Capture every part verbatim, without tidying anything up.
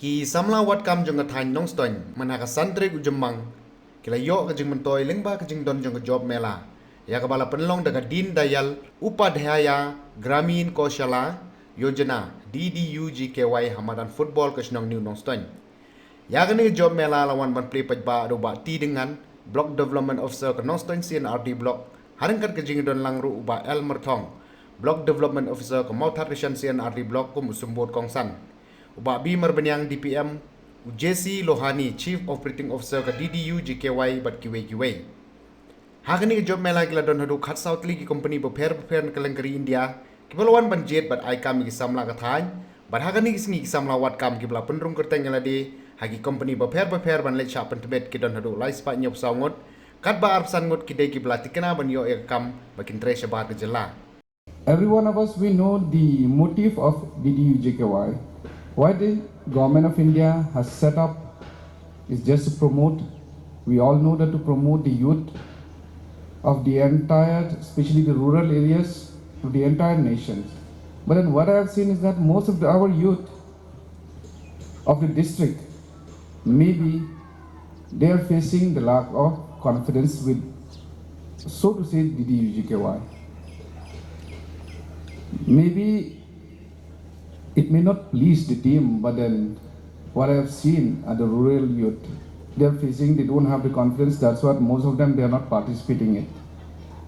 Ki samla wad kam jong ka thaiñ Nongstoiñ, mynha ka san tarik u Jymmang, ki la ïoh ka jingmyntoi lyngba ka jingdon jong ka Job Mela, ïa kaba la pynlong da ka Deen Dayal Upadhyaya Gramin Kaushalya Yojana, D D U G K Y, ha madan football ka shnong New Nongstoiñ. Ïa kane ka Job Mela la wan ban plie paidbah da u Bah T Dyngan, Block Development Officer ka Nongstoiñ C and R D Block, ha ryngkat ka jingdon lang ruh u Bah L Myrthong, Block Development Officer ka Mawthadraishan C and R D Block, kum u symbud kongsan. U Bah B Marbaniang, D P M, u J C Lohani, Chief Operating Officer ka D D U G K Y, bad kiwei kiwei. Ha kane ka Job Mela ki la don haduh khatsaw tylli ki kompani bapher bapher na ka lyngkari India, kiba la wan ban jied bad ai kam ïa ki samla ka thaiñ. Bad ha kane ka sngi ki samla wad kam kiba la pynrung kyrteng ïa lade ha ki kompani bapher bapher ban leit shah pyntbit ki don haduh lai spah hynñiewphew saw ngut, katba arphew san ngut ki dei kiba la tikna ban ïoh ïa ka kam ba kin trei shabar ka jylla. Every one of us, we know the motive of D D U G K Y. Why the government of India has set up is just to promote, we all know that to promote the youth of the entire, especially the rural areas of the entire nation. But then what I have seen is that most of the, our youth of the district, maybe they are facing the lack of confidence with, so to say, D D U G K Y. Maybe it may not please the team, but then what I have seen are the rural youth. They are facing, they don't have the confidence. That's what most of them, they are not participating in.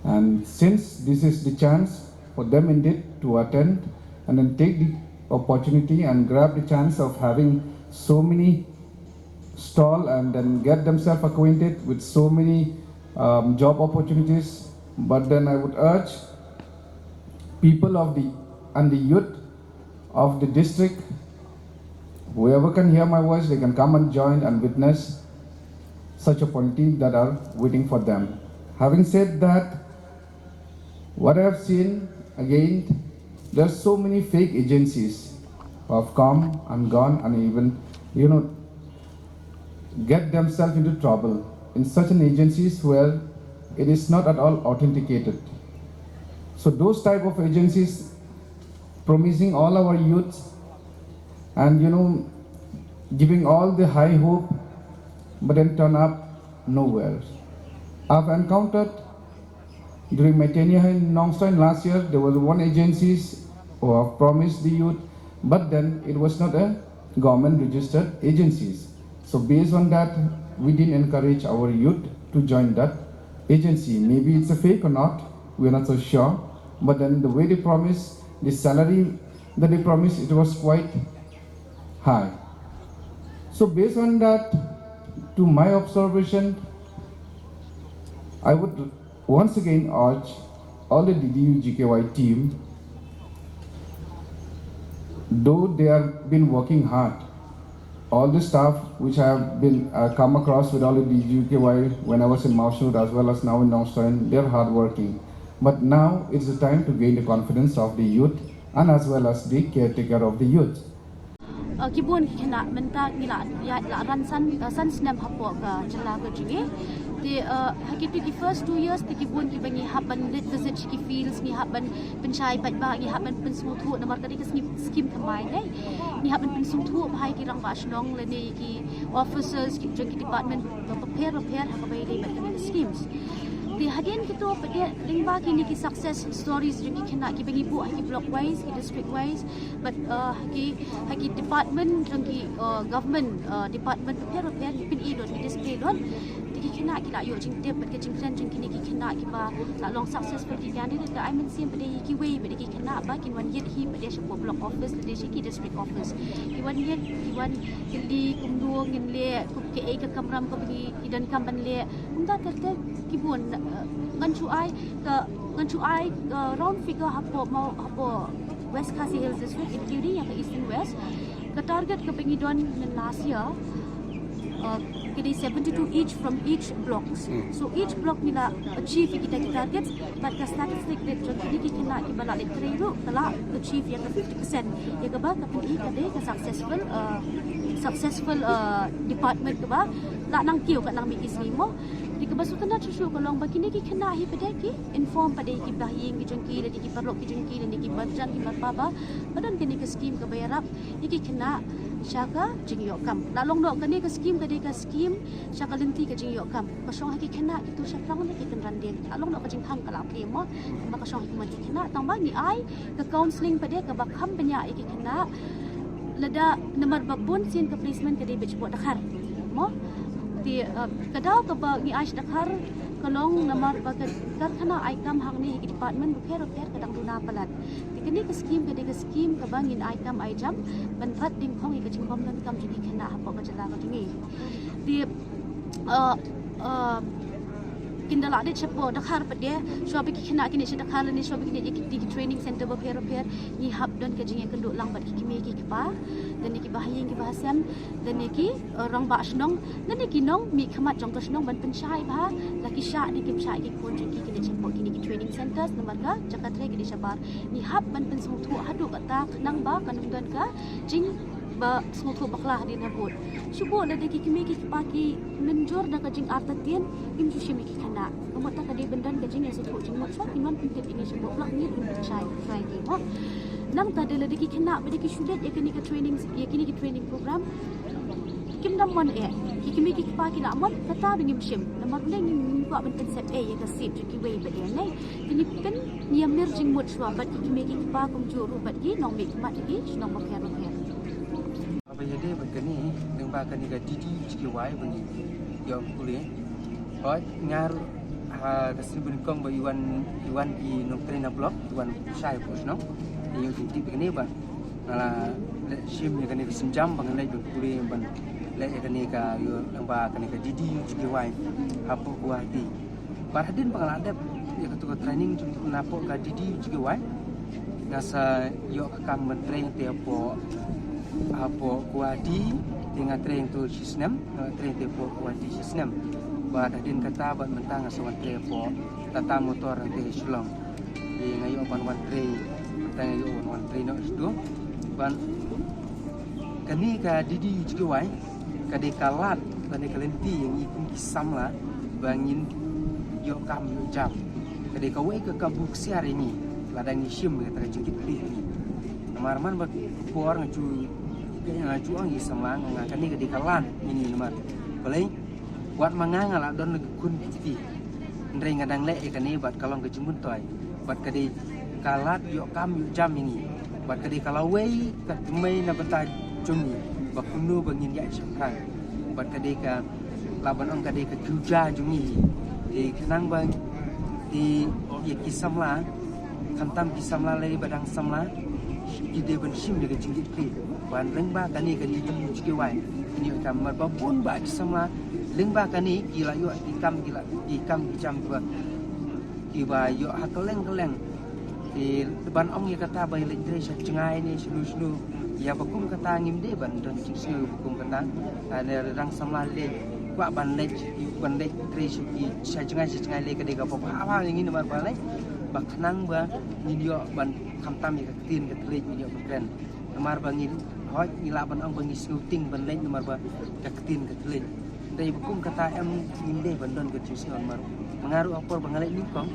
And since this is the chance for them indeed to attend and then take the opportunity and grab the chance of having so many stall and then get themselves acquainted with so many um, job opportunities. But then I would urge people of the and the youth of the district, whoever can hear my voice, they can come and join and witness such opportunities that are waiting for them. Having said that, what I have seen again, there are so many fake agencies who have come and gone and even, you know, get themselves into trouble in such an agencies where it is not at all authenticated. So those type of agencies promising all our youths and, you know, giving all the high hope, but then turn up nowhere. I've encountered during my tenure in Nongstoiñ last year, there was one agencies who have promised the youth, but then it was not a government registered agencies. So based on that, we didn't encourage our youth to join that agency. Maybe it's a fake or not, we're not so sure. But then the way they promise, the salary that they promise, it was quite high. So based on that, to my observation, I would once again urge all the D D U G K Y team, though they have been working hard, all the staff which I have been uh, come across with all the D D U G K Y when I was in Mawsynrut as well as now in Nongstoiñ, they're hardworking. But now it's the time to gain the confidence of the youth and as well as the caretaker of the youth. Uh, ki bun ki khynnah mynta ngi la ïaid la ran san, uh, san snem hapoh ka jylla ka jong ngi. Te, uh, ha kitu ki first two years te ki bun kiba ngi hap ban leit visit sha ki fields, ngi hap ban pynshai paidbah, ngi hap ban pynsngewthuh namar ka dei ka skim, skim thymmai, eh. Ngi hap ban pynsngewthuh bha ïa ki rangbah shnong lane ïa ki officers ki jong ki department bapher bapher ha kaba ïadei bad kine ki schemes. Te hadien kito pat de lyngba kine ki success stories jong ki khynnah kiba ngi buh ha ki block wise, ki district wise, bad, uh, ha ki, ha ki department jong ki, uh, government, uh, department bapher bapher, ngi pyni lut, ngi display lut. Te ki khynnah ki la ïoh jingtip bad ka jingkren jong kine ki khynnah kiba la long successful ki candidate. Te ai mynsiem pat de ïa kiwei pat de ki khynnah ba kin wan ïit hi pat de sha block office lane sha ki district office. Ki wan ïit, ki wan kylli kumno ngin leh, kum kaei ka kamram kaba ngi, ngi donkam ban leh. Kumta ter ter ki bun, uh, ngan shu ai ka, ngan shu ai ka round figure hapoh Maw, hapoh West Khasi Hills District, including ïa ka Eastern West. Ka target kaba ngi don in last year, uh, ka dei seventy-two each from each blocks. Hmm. So each block ngi la achieve ïa kita ki targets, bad ka statistic rate jong kine ki khynnah kiba la leit trei ruh ka la achieve ïa ka fifty percent. Ïa kaba ka pyni ka dei ka successful, uh, successful, uh, department kaba la nang kiew, ka nang mih ki sngi mo. Te kaba sngewtynnat shuh shuh ka long ba kine ki khynnah hi pat de ki inform pat de ïa ki bahaïing ki jong ki lane ki paralok ki jong ki lane ki marjan ki marpa ba, ba don kane ka skim kaba ïarap ïa ki khynnah sha ka jingïoh kam. La long noh kane ka skim ka dei ka skim sha ka lynti ka jingïoh kam. Ka shong ha ki khynnah ki tu shaphrang ne ki kynran dieng. La long noh ka jingkhang ka la plie mo. Ba ka shong ha ki man ki khynnah tang ba ngi ai ka counselling pat de kaba kham bniah ïa ki khynnah. Lada namar ba bun sien ka placement ka dei beit shapoh Dkhar mo. Te uh, ka daw kaba ngi ai sha Dkhar ka long namar ba ka karkhana ai kam hangne ha ki department bapher bapher ka dang duna palat. Te kane ka skim ka dei ka skim kaba ngin ai kam ai jam ban bat ding khong ïa ka jingbym don kam jong ki khynnah hapoh ka jylla ka jong ngi. Te uh, uh, kin da la dei shapoh Dkhar pat de, shuwa ba ki khynnah kin ïa sha Dkhar lane shuwa ba kin ïa ki, ki training center bapher bapher, ngi hap don ka jingïakynduh lang bad ki kmie ki kpa, lane ki bahaïing ki bahasem, lane ki uh, rangbah shnong, lane ki nongmihkhmat jong ka shnong ban pynshai bha la ki shah ne kim shah ïa ki khun jong ki kin ïa shapoh kine ki training centers namar ka jaka trei ka dei shabar. Ngi hap ban pynsngewthuh haduh katta khnang ba kan ym don ka jing ba sngewthuh bakla hadien habud. Shu bud lada ki kmie ki kpa ki mynjur da ka jingartatien, kim ju shim ïa ki khynnah. Ka mut ta ka dei ban don ka jingïasngewthuh jingmut shuwa, kin wan pyntip ïa ngi shapoh block ngin pynshai trai ki mo. Nangta da lada ki khynnah ba da ki shu leit ïa kine ki training, ïa kine ki training program, kim da mon eh. Ki kmie ki kpa ki la mon, kata ba ngim shim. Namar balei ngim, ngim kwah ban pynsep eh ïa ka sep jong kiwei ba dei nai. Kine pynïamir jingmut shuwa bad ki kmie ki kpa kumjuh ruh bad ki nongmihkhmat ki shnong bapher bapher. Ba ïadei bad kane, lyngba kane ka D D U G K Y ba ngi ïoh pule. Hooid, nga ruh ha ka sngi ba nyngkong ba i wan, i wan ki nongtrei na block, i wan pynshai hapoh shnong. Ïoh jingtip kane ba nga la leh shim ïa kane ka sienjam ba ngan leit ban pule ban leh ïa kane ka, ïoh lyngba kane ka D D U G K Y hapoh Guwahati. Bad hadien ba nga la dep ïa katu ka training jong napoh ka D D U G K Y, nga sa ïoh ka kam ban trei te hapoh, hapoh Guwahati, te nga trei tu shisnem, nga trei te hapoh Guwahati shisnem. Bad hadien kata bad mynta nga sa wan trei hapoh Tata Motor te Shillong. Te nga ïoh ban wan trei, mynta nga ïoh ban wan trei noh shitu. Bad kane ka D D U G K Y ka dei ka lad lane ka lynti ïa ngi kum ki samla ba ngin ïoh kam ïoh jam. Ka dei kawei ka kabu ksiar ïa ngi lada ngi shim ïa kata ka jingkitkhlieh ïa ngi. Namar man ba ka por nga ju, nga ju ong ïa ki samla nga, kane ka dei ka lad ïa ngi namar balei, wat ma nga nga la don la ki khun ki kti. Hynrei nga dang leh ïa kane bad ka long ka jingmyntoi. Bad ka dei ka lad ïoh kam ïoh jam ïa ngi. Bad ka dei ka lawei ka tymmen na bynta jong ngi ba kumno ba ngin ïaid shaphrang. Bad ka dei ka, lah ban ong ka dei ka kyrja jong ngi. Te khnang ba te ïa ki samla, khamtam ki samla lei ba dang samla, ki dei ban shim ïa ka jingkitkhlieh. Bad lyngba kane ka D D U G K Y, kane ka mar ba bun ba ki samla lyngba kane ki la ïoh ki kam, ki la ki kam ki jam kiba, kiba ïoh ha kylleng kylleng. Te ban ong ïa kata ba ïa leit trei sha jngai ne shano shano, ïa ba kum kata ngim dei ban don jingsngew ba kum kata. Lada dang samla leit, kwah ban leit, ban leit trei sha ki, sha jngai sha jngai lei ka dei kaba bha bha ïa ngi namar balei, ba khnang ba ngin ïoh ban khamtam ïa ka ktien ka thylliej ngin ïoh ban kren. Namar ba ngi, hooid ngi lah ban ong ba ngi sngewtieng ban leit namar ba ka ktien ka thylliej. Hynrei ba kum kata em, ngim dei ban don ka jingsngew namar ma nga ruh ha por ba nga leit nyngkong,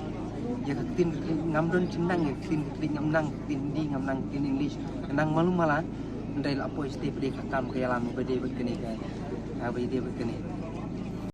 ïa ka ktien ka thylliej ngam don jingnang ïa ka ktien ka thylliej, ngam nang ktien Hindi, ngam nang ktien English, nga nang malu mala. Hynrei la poi shatei ba dei ka kam ka ïalam ba dei bad kane ka, ka ba dei bad kane.